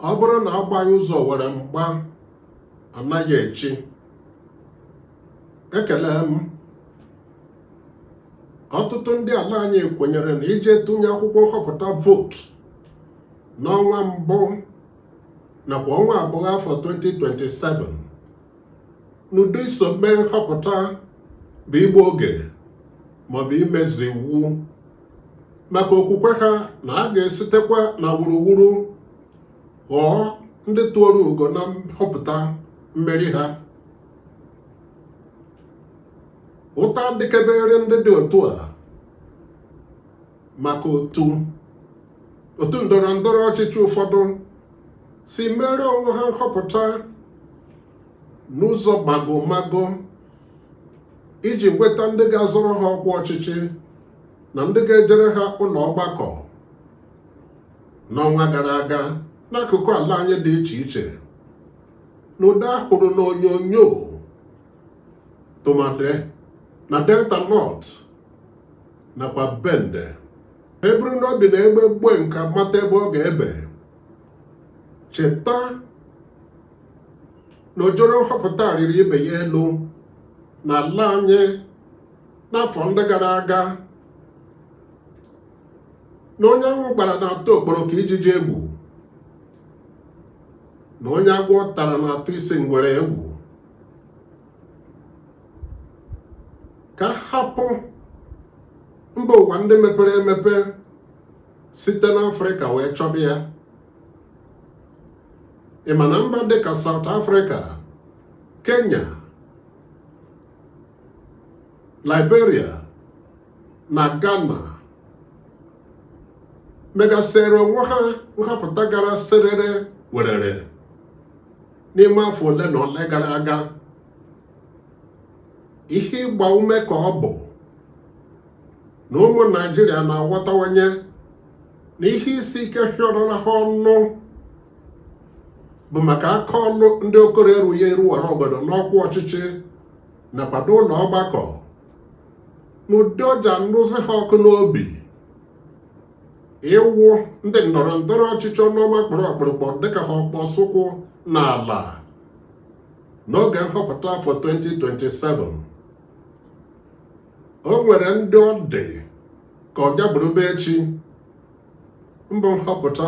Ọ bụrụ na agbaghị ụzọ were mgba, anaghị echi. Ekele m. Ọtụtụ ndị ala anyị kwenyere na ije tụnye akwụkwọ nhọpụta vootu n'ọnwa mbụ nakwa ọnwa abụọ afọ 2027 n'ụdị iso mee nhọpụta bụ igbu oge maọbụ imezu iwu, maka okwukwe ha na a ga-esitekwa na wuruwuru ghọọ ndị tụọrọ ugo na nhọpụta mmeri ha. Ụta dịkebere ndị dị otu a maka otu otu ndọrọ ndọrọ ọchịchị ụfọdụ si mere onwe ha nhọpụta n'ụzọ mago mago iji nweta ndị ga-azọrọ ha ọkwa ọchịchị na ndị ga-ejere ha ụlọ ọgbakọ n'ọnwa gara aga n'akụkụ ala anyị dị iche iche, n'ụdị a hụrụ n'onyonyo, tụmadị na Delta North nakwa Bende. E buru n'obi na egbe gbue nka mata ebe ọ ga-ebe. Cheta na ojoro nhọpụta riri ibe ya elu n'ala anyị n'afọ ndị gara aga, na onye anwụ gbara na-atụ okporoko ijiji egwu, na onye agwọ tara na-atụ isi ngwere egwu. Ka hapụ mba ụwa ndị mepere emepe site n'Afrịka wee chọba ya. Ị ma na mba dịka South Africa, Kenya, Liberia na Ghana megasịrị onwe ha nhọpụta gara serere werere n'ime afọ ole na ole gara aga. Ihe ịgba ume ka ọ bụ na ụmụ Naịjirịa na-aghọtawanye na ihe isi ike hịọrọla ha ọnụ bụ maka aka ọlụ ndị okoro erughị eru wara ọgọdọ n'ọkwa ọchịchị nakwa n'ụlọ ọgbakọ, n'ụdị o ji anụzi ha ọkụ n'obi ịwụ ndị ndọrọ ndọrọ ọchịchị ọnụọma kpọrọ ọkpụrụkpọ dịka ha ọkpọ sụkwụ n'ala n'oge nhọpụta afọ 2027. O nwere ndị ọ dị ka ọ gaburube echi mbụ nhọpụta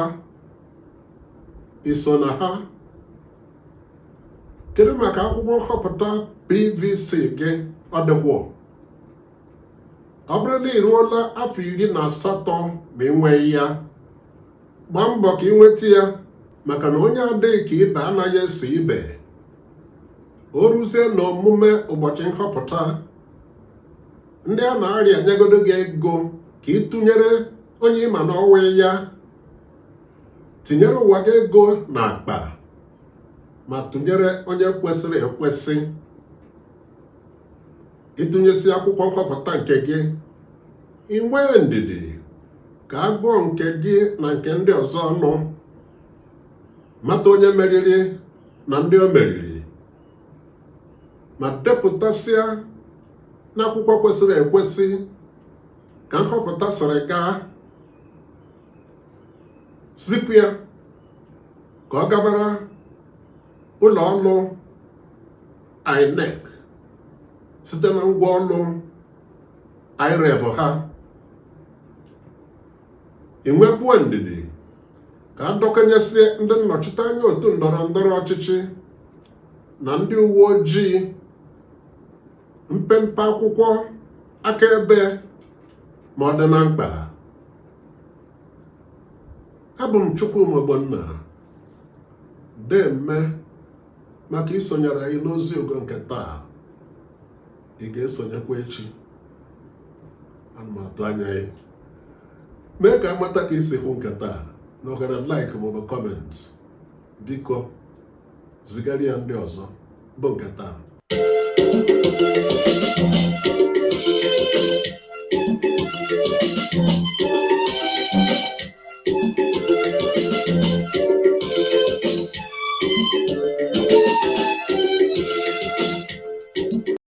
iso na ha. Kedu maka akwụkwọ nhọpụta PVC gị? Ọ dịkwọ? Ọ bụrụ na ị ruola afọ 18 ma ị nweghị ya, gbaa mbọ ka ị nweta ya, maka na onye adịghị ka ibe anaghị eso ibe. O ruzie na omume ụbọchị nhọpụta, ndị a na-arịa nyegodo gị ego ka ị tụnyere onye ị ma na ọwụ ya. Tinyere ụwa gị ego n'akpa ma tụnyere onye kwesịrị ekwesị. Ị tụnyesị akwụkwọ nhọpụta nke gị, ị nwee ndidi ka a gụọ nke gị na nke ndị ọzọ ọnụ, mata onye meriri na ndị o meriri, ma depụtasịa n'akwụkwọ kwesịrị ekwesị ka nhọpụta sịrị gaa. Zipụ ya ka ọ gabara ụlọ ọrụ INEC site na ngwa ọrụ IREV ha. Ị nwekwuo ndidi ka a dọkenyesie ndị nnọchiteanya otu ndọrọ ndọrọ ọchịchị na ndị uwe ojii mpempe akwụkwọ akaebe ma ọ dị na mkpa. Abụ m Chukwuma Ogbonna. Deme maka isonyere anyị n'ozi ugo nke taa. Ị ga-esonyekwa echi? Ana m atụ anya ya. Mee ka a mata ka i si hụ nke taa na ohere like maọbụ comment. Biko zigara ya ndị ọzọ bụ nke taa.